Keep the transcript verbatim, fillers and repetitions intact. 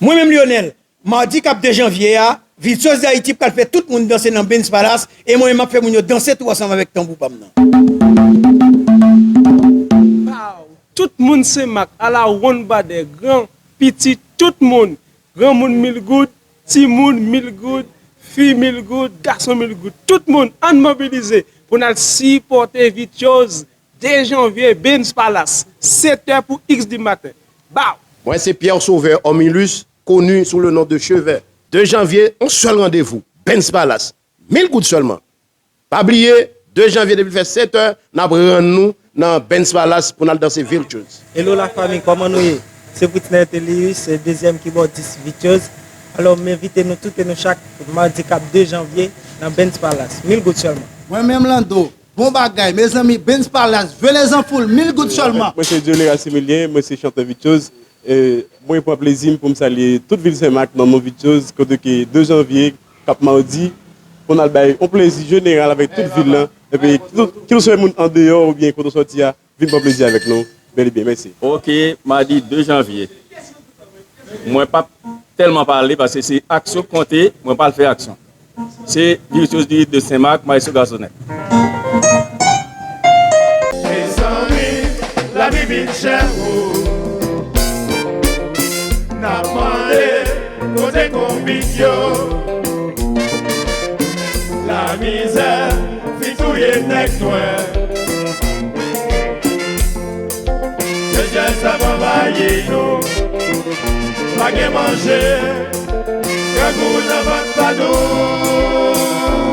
Mwen menm Lionel, madi k ap de janvye a, Virtuose D'Haïti pral fè tout moun danse nan Benz Palace, e mwen menm m ap fè moun yo danse tou ansanm avèk tanbou pa m nan. Pow! Tout moun Senmak, ala wonn badè, gran, piti, tout moun, granmoun mil goud, timoun mil goud, fi mil goud, gason mil goud, tout moun, ann mobilize pou n al sipòte Virtuose de janvye, Benz Palace, sèt è pou x di maten. Baw! Mwen se Pierre Sauveur Homilus, koni sou le non de Chevè. De janvye, yon sèl randevou, Benz Palace, mil goud sèlman. Pa bliye, de janvye depi l fè sèt è, n ap rann nou nan Benz Palace pou n al danse Virtuose. Hello la fanmi, kòman nou ye? Se Britner Telius, dezyèm kibòdis Virtuose. Alò, m envite nou tout e nou chak madi k ap de janvye nan Benz Palace. Mil goud sèlman. Mwen menm Lando, bon bagay, mezanmi, Benz Palace, Velez an foul, mil goud sèlman. Mwen se Dieuleras Emilien, mwen se chantè Virtuose. E, mwen pran plezi m pou m salye tout vil Senmak nan non Virtuose, kote ke de janvye, k ap madi, pou n al bay yon plezi jeneral avèk tout vil lan. Epi, tout, kèlkeswa moun andeyò oubyen kote w sòti a, vin pran plezi avèk nou. Bèl e byen, mèsi. Ok, madi de janvye. Mwen p ap tèlman pale paske se aksyon k konte, mwen pral fè aksyon. Se Virtuose du Rythme de Senmak, Maestro Gasonet. Mezanmi, lavi vin chè pou n ap mande kote konbit yo. Lamizè fin touye nèg nwè. Secherès ap anvayi nou. Pa gen manje, grangou nan vant pa nou.